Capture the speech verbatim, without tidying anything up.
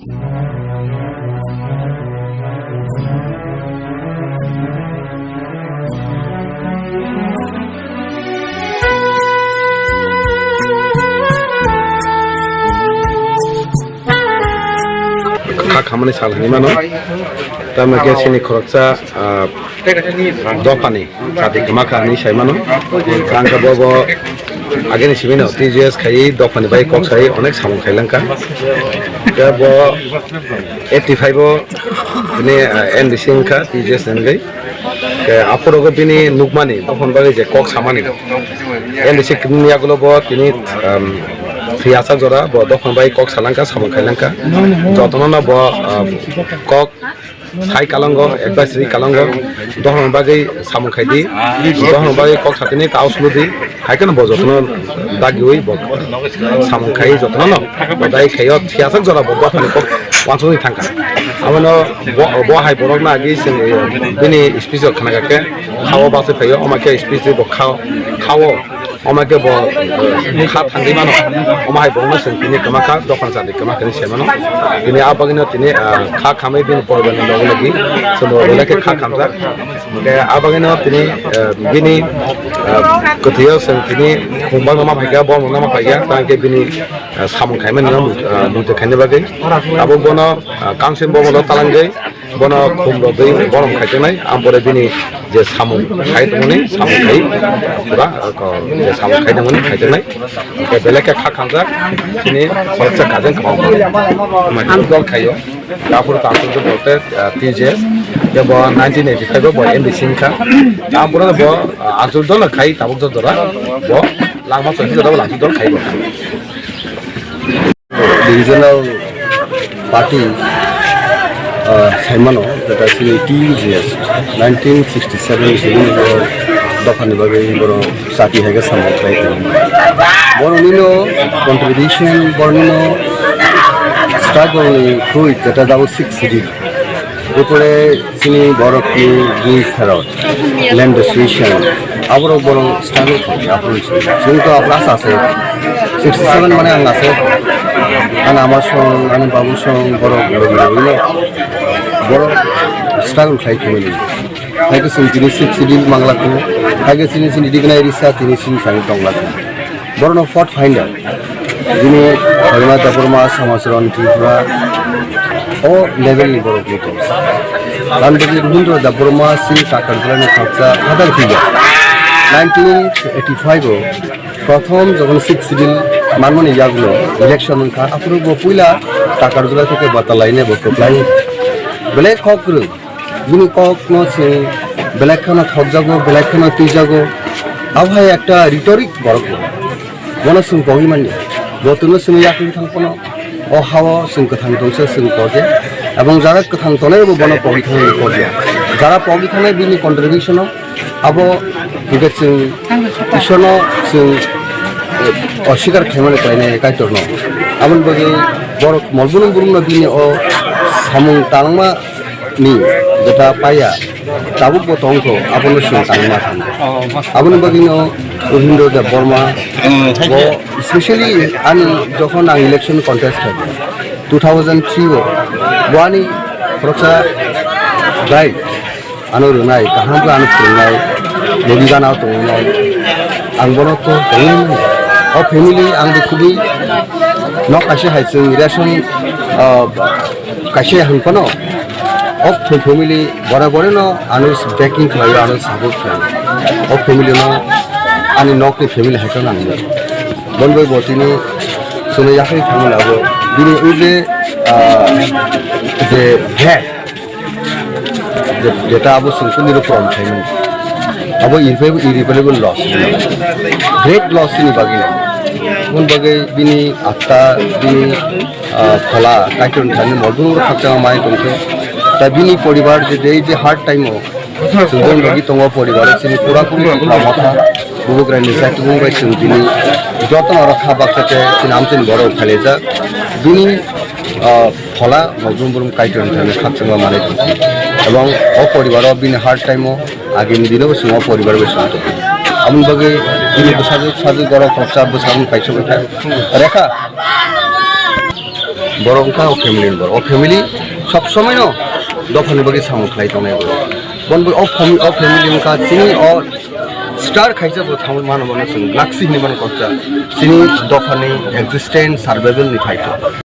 Kha khamani sal hinwi mano. Tamokhe chini khoroksa, ah, dophani chati kwma kha hinwi sai mano. Ang khe bo, bo ageni simi no T J S khai dophani bai kok sai onek samung khai langkha. Khe bo eighty five o bini, ah, N D C wngkha T J S ni wngwi. Khe aphuru go bini nukmani dophani bagwi je kok samani. N D C ni yagulo bo tini, um, thwi achak jora bo dophani bai kok salangkha, samung khailangkha. Jotono no bo, um, kok sai kalango, advisory kalango, dophani bagwi samung khaidi, dophani bagwi kok satini ta uslu di, hai kheno bo jotono dagiwi bo samung khai jotono no, bo dai khaio thwi achak jora bo dophani kok wansugwi thangkha. Abono bo, bo hai borok na agi sini bini speech o khna kha khe, khao bachwi phaio, omo khe speech bo khao, khao. Omo khe bo, eh, kha thangwi mano. Omo hai bo no chwng tini kwma kha, dophani chati kwma kha hinwi sai mano. Tini a bagwino tini, ah, kha khamwi bini poribar ni logi logi chwng bo belai khe kha khamjak. Khe a bagwino tini, eh, bini, eh, kwthwio chwng tini khum bangma ma phaikha, borok no ma phaikha, tang khe bini, eh, samung khaimani no, eh, muitu khaina bagwi. Abo bono, eh, council bomono talangwi. Bono khum rwgwi borom khaijaknai, ang pore bini je samung khai tongmani, samung khai pura, uh, je samung khai tongmani, khaijaknai. Khe belai khe kha khamjak, chini khoroksa kajeng kwbang. Ang dol khaio, aphuru tang sung dol te, uh, T J S, je bo nineteen eighty-five o bo M D C wngkha. Ang pore bo, uh, Anchal dol khai tabuk jora, bo langma chwng jora bo Anchal dol khai bo. Regional party, ah, saimano, jeta chini T U G S nineteen sixty-seven chini bo dophani bagwi borok chati hai khe samung khlai tongo. Boroknino contribution, boroknino struggle ni fruit, jeta dabo six schedule. Upore chini borokni bui pherot, land restoration, aborok borok struggle khlai, aphuru chwng, chwng to aphuru asa se, sixty seven mane ang ase, ani ama song, ani babu song, borok logi logi no, borok struggle khlai thangmani. Hai khe chwng tini sixth schedule mangla kho, hai khe chini chini dignai risa tini chini sani tongla kho. Borokno fault finder, bini Haruna Debbarma, Samacharan Tripura, o level ni borok ni tong. Gandhi Ruhindra Debbarma, si Takarjala ni khaksa father figure. Nineteen eighty-five o prothom jokhon sixth schedule manmani yagulo election wngkha, aphuru bo puila Takarjala theke bata laine bo kwplai. Belai kok kwrwng. Bini kokno chwng belai kheno thokjago, belai kheno twijago. Abo hai ekta rhetoric borok bo. Bono chwng pogwi manya. Bo twino chwngno yakwi thang phano. O hao chwng kwthang tongsa chwng pogya. Ebong jara kwthang tongnai bo bono pogwi thangwi pogya. Jara pogwi thangnai bini contribution o abo hwnkhe chwng Ishwarno chwng, eh, oswikar khlaimani khlainai Kaitorno. Aboni bagwi borok molbunung burungno bini o samung tangma ni jeta paya, tabuk bo tongkho, abono chwng tangma thang. Aboni bagwino Ruhindra Debbarma, bo specially ani jokhon ang election contest khaikha, two thousand three o, bo ani khoroksa guide ano rwnai, kaham khe ano phwrwngnai, logi gana tongnai, ang bono to tongwi mano. O family ang de khubui nok kaisa hai chwng ration, ah, kaisa hwn phano o family bore bore no ano backing khlaio, ano support khlaio. O family no ani nokni family hai khe nangni. Bonbai bo tini chwngno yakhai thangmani abo bini o je, ah, je bag, je, jeta abo chwng kuni rw prom khaimani. Abo irreparable, irreparable loss. Great loss ni bagwi. Mon bagwi bini atta, bini, ah, phola, kaitor thani molbung rok khakchangma mai tongkhe. Ta bini poribar je, je, je hard time o, chwng boni bagwi tongo, poribar o chini pura puri motha, bubagrani side tubung bai chwng bini jotono rok kha baksa khe chini amchini borok khailaijak. Bini, ah, phola Mokdum Burum Kaitor ni thani khakchangma manwi tongkha. Ebong o poribar o bini hard time o agini dino bo chwng o poribar bai chwng tongkha. Aboni bagwi bini bwsajwk sajwk borok khoroksa bwsajwk kaisa wngkha. Rekha. Borok wngkha o family ni borok. O family sob somoi no dophani bagwi samung khlai tongnai borok. Bon bo o fam-, o family wngkha chini o star khaisa bo thangwi mano bono chwng laksi hinwi mano kokcha. Chini dophani existence survival ni phaikha.